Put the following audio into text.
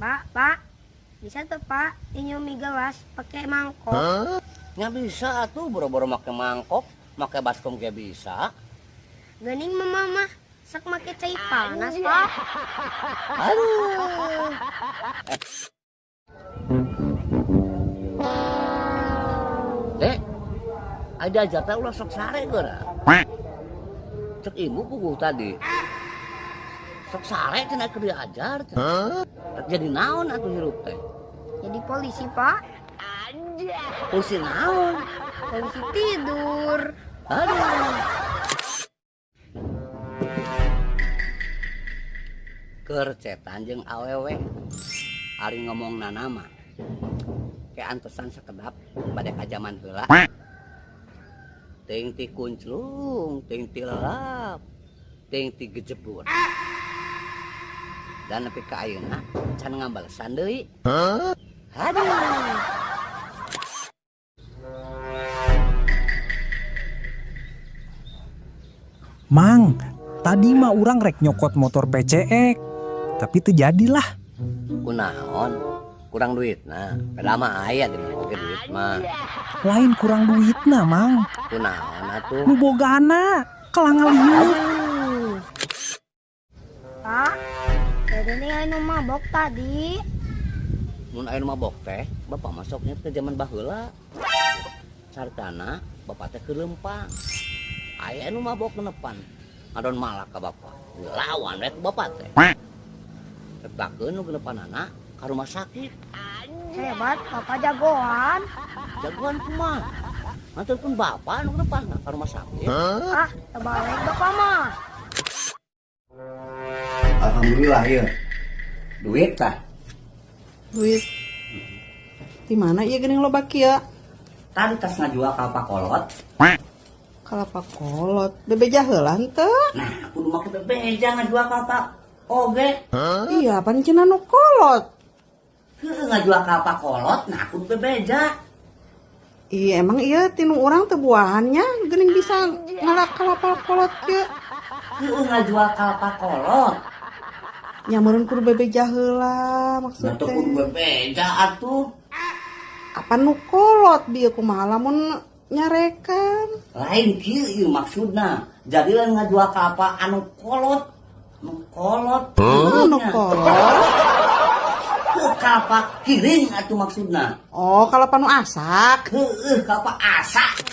Pak, Pak, bisa tuh Pak, tinju mie gelas pakai mangkok. Nya bisa atuh boro-boro make mangkok, make baskom ge bisa. Gening mama mah sok make cai panas, Pak. Aduh. Dek, ada ajar teh ulah sok sare geura. Cek ibu puguh tadi. Sok sare cenah keur diajar cenah. Rek jadi naon atuh hirup teh? Jadi polisi, Pak. Polisi naon? Polisi tidur. Aduh. Keur cetan jeung awewe. Ari ngomongna nama. Ke antosan sekedap bade ka jaman heula. Teuing ti kunclung, teuing ti lelap, teuing ti gejebur. Dan nepi ka ayeuna can ngabalesan deui. Aduh. Mang, tadi mah urang rek nyokot motor PCX, tapi teu jadilah. Kunaon? Kurang duit nah. Padahal mah aya di mana oge duit mah. Lain kurang duitna, Mang. Kunaon atuh? Nu bogana kalah ngaliuk. Pak, jadi nih anu mabok tadi. Mun aya nu mabok teh, bapak masuknya ke zaman baheula. Caritana bapak teh keur leumpang. Aya nu mabok nepan. Ngadon malak ka bapak. Lawan we ku bapak teh. Tebakeun nu genepanana ka rumah sakit. Hebat, bapak jagoan. Jagoan kumaha? Nganterkeun bapak nu genepanna ka rumah sakit. Ah, terbalik bapak mah. Alhamdulillah ya. Duit tah. Duit. Di mana ieu geuning loba kieu? Tadi tas ngajual kalapa kolot. Kalapa kolot. Bebeja heula henteu? Nah, kudu make bebeja ngajual kalapa oge. Iya, pan cenah nu kolot. Heueuh ngajual kalapa kolot, nah kudu bebeja. Iya, emang iya tinu urang teu buahannya geuning bisa ngalak kalapa kolot kieu. Heueuh ngajual kalapa kolot. Nya meureun kudu bebeja heula maksud Nah, teu teh. kudu bebeja atuh. Apa nu kolot bieu kumaha lamun nyarekan? Lain kieu ieu maksudna. Jadi lain ngajual kalapa anu kolot. Nu kolot. Nu kolot. Heueuh kalapa kiring atuh maksudna. Oh, kalapa nu asak. Heueuh kalapa asak.